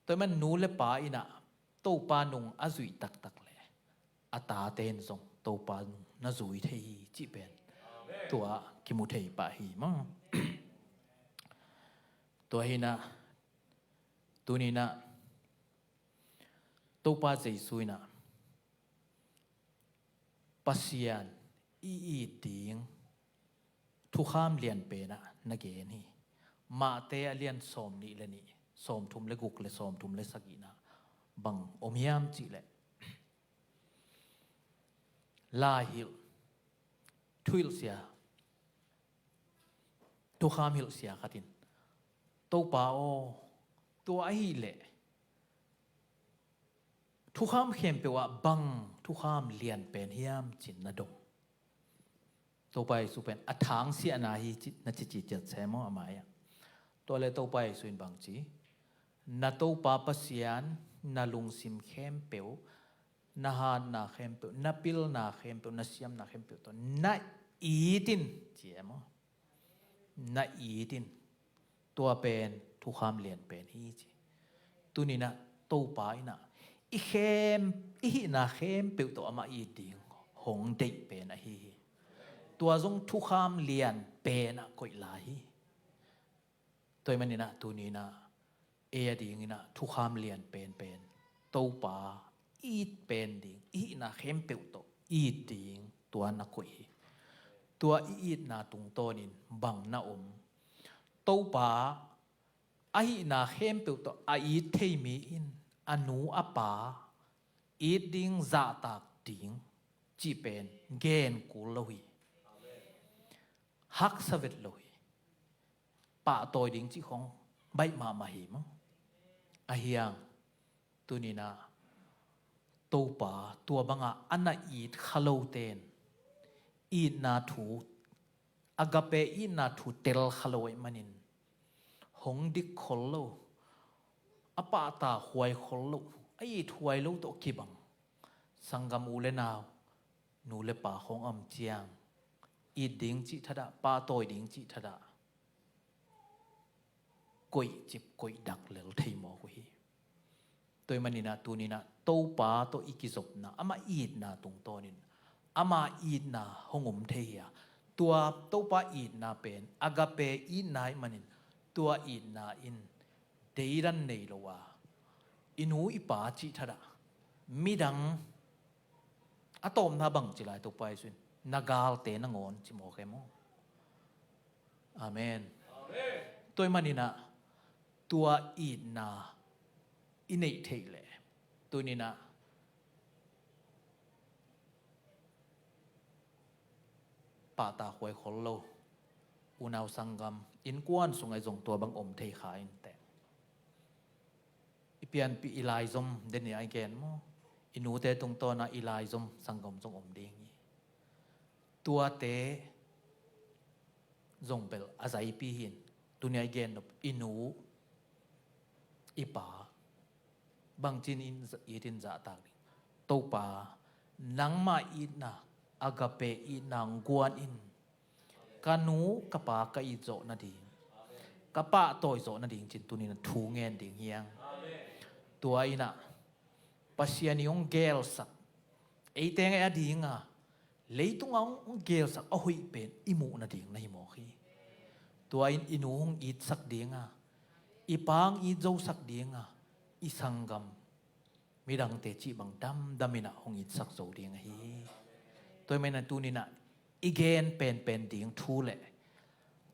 Tua ahih man nu le pa inah Topa nung a zuih taktak le a tate in zong Topa nung na zui thei hi cih pen tua kimu thei pah hi maw? Tua hinah tuninah Topa Jesu inah Pasian i it ding thukham lianpenah na gen hi. Mahte a lian sawm nih le nih, sawmthum le guk le sawmthum le sagihna bang om hiam cihleh, lai hilh, thuhilh sia, thukham hilh sia khat in, "Topa aw, tua ahih leh thukham khempeuh ah bang thukham lian pen hiam?" ci-in na dong. Topa Jesu pen a thangsiahna hi ci, na cici ciat se maw a mai-ah. Tua le Topa Jesu in bang ci? "Na Topa Pasian na lungsim khempeuh, na hatna khempeuh, na pilna khempeuh, na siamna khempeuh tawh na it in," ci e maw? "Na it in. Tua pen thukham lian pen hi," ci. Tuni-in ah Topa in ah i khem, i hihna khempeuh tawh amah it ding hong deih pen ahi hi. Tua zong thukham lian pen ah koih lai hi. Tua ahih manin ah tuni-in ah ei adingin ah thukham lian penpen, Topa it pen ding, i hihna khempeuh tawh it ding, tua na koih hi. Tua i itna tungtawnin bang na om? Topa a hihna khempeuh tawh a it thei mi in a nu a pa it ding, zahtak ding cih pen gen kul lo hi. Haksa vet lo hi. Pahtawi ding cih khong baih mahmah hi maw? Ahi hang tuni-in ah Topa tua banga a na it kha lote in itna thu, agape itna thu tel kha lo ahih manin hong dik khol lo, a pahtakhuai khol lo, a ithuai lo tawh kibang sanggam u le nau, nu le pa khong a om ciang it ding cih thadah, pahtawi ding cih thadah koihcip koihdak lel thei mawk uh hi. Tua ahih manin ah tuni-in ah Topa tawh i kizopna, amah itna tungtawnin amah itna hong om thei hi a. Tua Topa itna pen agape itna ahih manin tua itna in deidan nei lo a, i nu i pa cih thadah, midang a tawpna bang ci lai Topa Jesu in, "Na galte nangawn," ci mawk e maw? Amen. Amen. Tua ahih manin ah tua itna i neih theih leh tuni-in ah pahtakhuai khol lo unau sanggam, innkuan sungah zong tua bang om thei kha inteh. I pianpih i laizom, den ni a i gen maw? I nute tungtawn ah i laizom sanggam zong om ding hi. Tuate zong bel a zaipi hi in, tuni a i gen nop i nu i pa bangci-in it in zahtak ding? "Topa, nangmah itna, agape itna hong guan in. Ka nu ka pa ka it zawh nading, ka pahtawi zawh nading," ci-in tuni-in ah thu ngen ding hi hang. Tua in ah Pasian in hong gelsak, eite ngai a ding a, leitungah hong, hong gelsak a hoih pen i muh nading na hi mawk hi. Tua in i nu hong itsak ding a, i pa hong it zosak ding a, i sanggam midangte cih bang damdam in ah hong itsak zo ding ahi hi. Tua ahih manin ah tuni-in ah i gen penpen ding thu le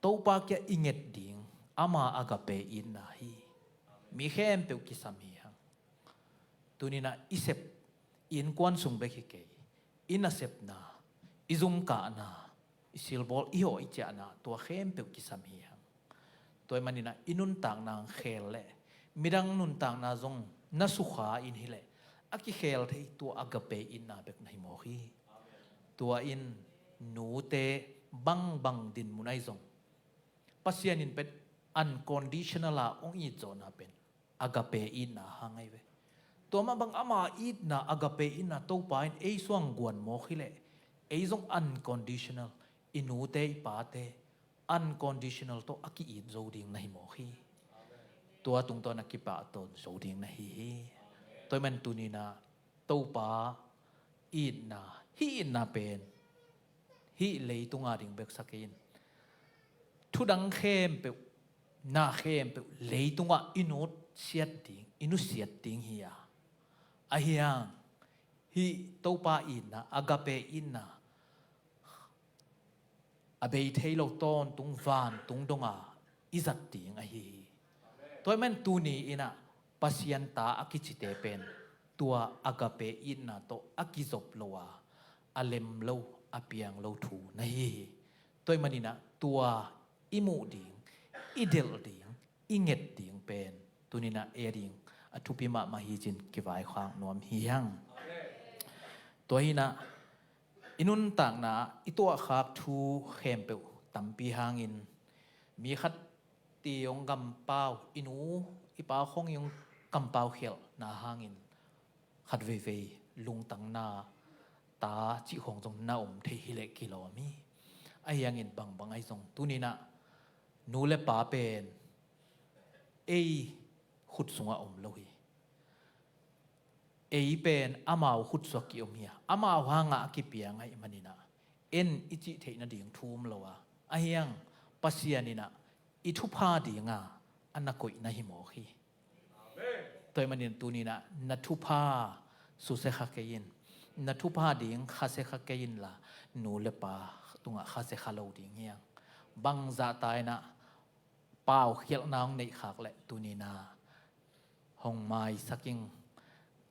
Topa kiang i nget ding ama agape itna hi. Mi khempeuh kisam hi hang. Tuni-in ah i sep, i innkuan sung bek hi kei, i nasepna, i zumkahna, i silbawl, i hawh i ciahna, tua khempeuh kisam hi hang. Tua ahih manin ah i nuntakna hong khel leh midang nuntakna zong na sukha in hi leh a kikhel thei tua agape itna bek na hi mawk hi. Tua in nute bangbang dinmun ahi zong Pasian in pen unconditional a hong it zawhna pen agape itna hang ahi ve. Tua mah bang ama itna, agape itna Topa in ei suang guan mawk hi leh ei zong unconditional, i nute i pate unconditional tawh a ki-it zo ding na hi mawk hi. Tua tungtawn a kipahtawi zo ding na hi hi. Tua ahih manin tuni-in ah Topa itna, hih itna pen hih leitung a ding bek sa kei in, thudang khempeuh, na khempeuh leitungah i nusiat ding, i nusiat ding hi a. Ahi hang hih Topa itna, agape itna, a bei thei lo tawntung vantung donga i zat ding ahi hi. Tua ahih manin tuni in ah Pasian ta a kicite pen tua agape itna tawh a kizop lo a, a lem lo, a piang lo thu na hi hi. Tua ahih manin ah tua i muh ding, i delh ding, i nget ding pen tuni in ah ei a ding a thupi mahmah hi ci-in kivaikhak nuam hi hang. Tua hi in ah i nuntakna i tuahkhak thu khempeuh tampi hangin mi khat ti hong kampau, i nu i pa khong i hong kampau khialhna hangin khat veivei lungtang na, ta cih khong zong na om thei hi leh kilawm hi. Ahi hangin bangbang ahi zong tuni in ah nu le pa pen ei khut sungah om lo hi. Ei pen amau khut sungah ki-om hi a, amau hangah a kipiang ahih manin ah en i cih theih nading thu om lo a, ahi hang Pasian in ah i thupha dinga a na koihna hi mawk hi. Tua ahih manin tuni in ah na thupha susia kha kei in, na thupha ding khasia kha kei inla, nu le pa tungah khasia kha lo ding hi hang. Bangzah ta in ah paukhialhna hong neih khak leh tuni in ah hong maisak ing,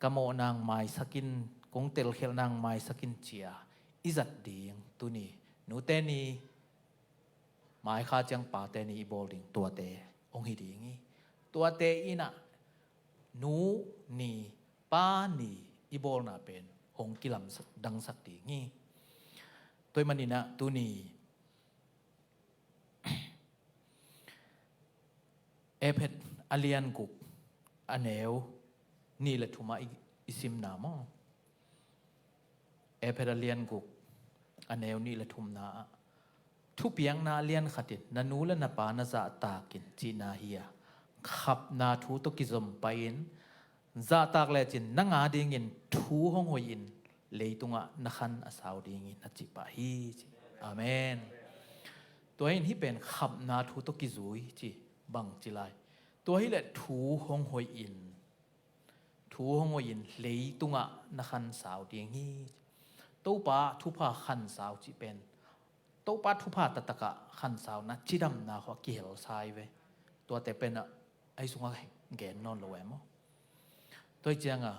ka mawhna hong maisak in, kong telkhialhna hong maisak in ci-a i zat ding tuni nute ni mai kha ciang pate ni i bawl ding tuate hong hi ding hi. Tuate in ah nu ni, pa ni i bawlna pen hong kilamdangsak ding hi. Tua ahih manin ah tuni Efesa a lian guk a neu nih le thum ah i, i simna maw? Efesa a lian guk a neu nih le thumna ah thupiakna a lian khat in na nu le na pa na zahtak in cihna hi a, khapna thu tawh kizom pai-in zahtak lecin nang a dingin thu hong hoih in leitungah na khan a sau ding hi na cih pah hi ci. Amen. Tua hi in hih pen khapna thu tawh kizui ci bang ci lai. Tua hi leh thu hong hoih in, thu hong hoih in leitungah na khan sau ding hi. Topa thupha khan sau cih pen Topa thupha taktakah khansauna cidamna khawng a kihel sa hi ve. Tuate pen ah ahi sungah gen nawn lo e maw? Tua hi cianga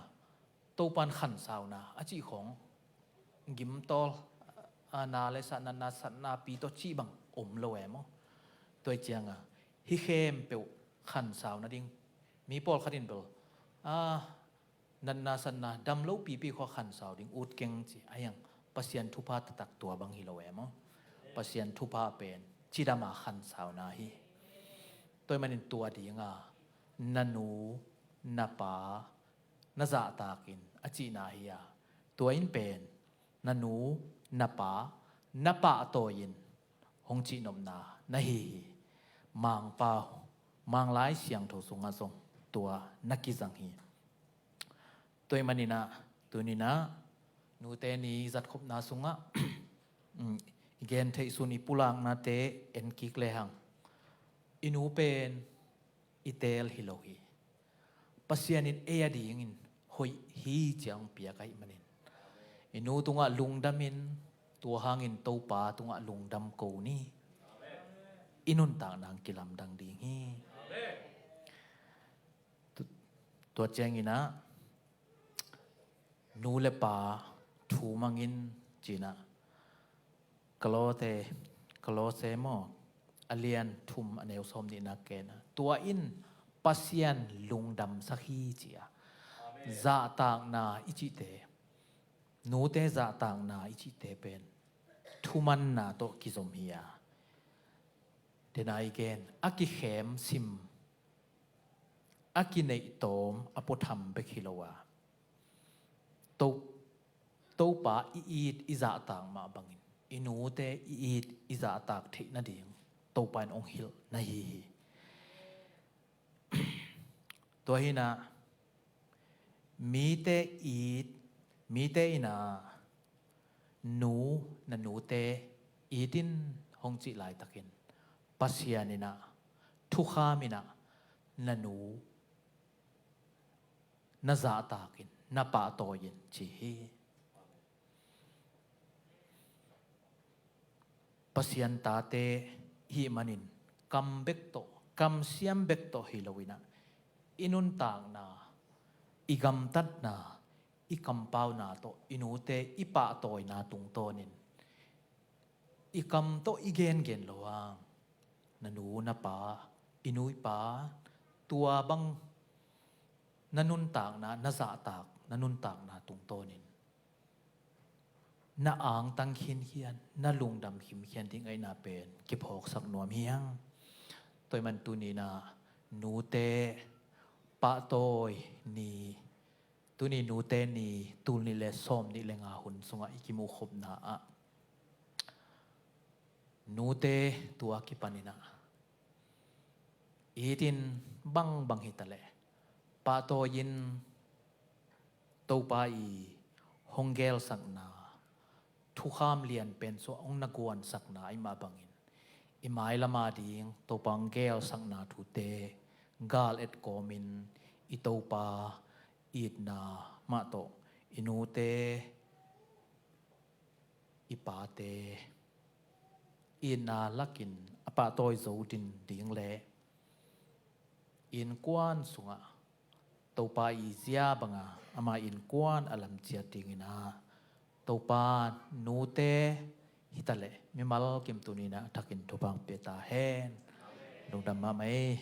Topan khansauna a cih khawng gimtawl, a, na le sa, natna satna pi tawh cih bang om lo e maw? Tua hi cianga hih khempeuh khansauna ding mi pawlkhat in bel, a, natna satna dam lopipi khawng khansau ding ut keng ci a hiang. Pasian thupha taktak tua bang hi lo e maw? Pasian thupha pen cidama khansauna hi. Tua hi manin tua dinga na nu na pa na zahtakin a cihna hi a, tua in pen na nu na pa na pahtawi in hong cihnopna na hi hi. Mangpau, Manglai Siangtho sungah zong tua na kizang hi. Tua hi maninah tuninah nute ni zatkhopna sungah i gen theih sun i pulaknate en kik lehang i nu pen i teel hi lo hi. Pasian in ei a dingin hoih hi ciang piak ahih manin i nu tungah lungdamin tua hangin Topa tungah lungdam ko ni. I nuntakna hong kilamdang ding hi. Tu-, tua cianginah nu le pa thu mangin cinah Kolose, Kolose maw? A lian thum a neu sawm nihna kena. Tua in Pasian lungdamsak hi ci a. Amen. Zahtakna i cihte, nute zahtakna i cihte pen thumanna tawh kizom hi a. Tena i gen a kikhem sim, a kineih tawm a puatham bek hi lo a, To, Topa i it i zahtak mah bangin i nute i it i zahtak theih nading Topa in hong hilh na hi hi. Tua hinah mite it, mite inah nu, na nute it in hong cih laitakin Pasian inah thukham inah na nu na zahtakin na pahtawi in ci hi. Pasian tate hih manin kam bek tawh kamsiam bek tawh hi lo-in ah, i nuntakna, i gamtatna, i kampauna tawh i nute i pahtawina tungtawnin i kam tawh i gengen lo hang, na nu na pa, i nu i pa, tua bang na nuntakna, na zahtak na nuntakna tungtawnin na angtang khinkhian, na lungdam khinkhian ding ahihna pen kiphawksak nuam hi hang. Tua ahih man tuni-in ah nute pahtawi ni, tuni nute ni, tul nih le sawm nih le nga hun sungah i kimuhkhopna ah nute tua kipanin ah, it in bangbang hitaleh, pahtawi-in Topa i hong gelsakna, thukham lian pen sungah hong na guansakna ahih mah bangin, i mailam a ding Topa hong gelsakna thute gal et kawmin, i Topa itna mah tawh i nute, i pate itna lakin a pahtawi zo ding le innkuan sungah Topa i zia banga ama innkuan a lamciat dingin ah, Topa nute hitaleh mimal kim tuni-in ah a thakin thupha hong pia ta hen. Lungdam mahmah ei.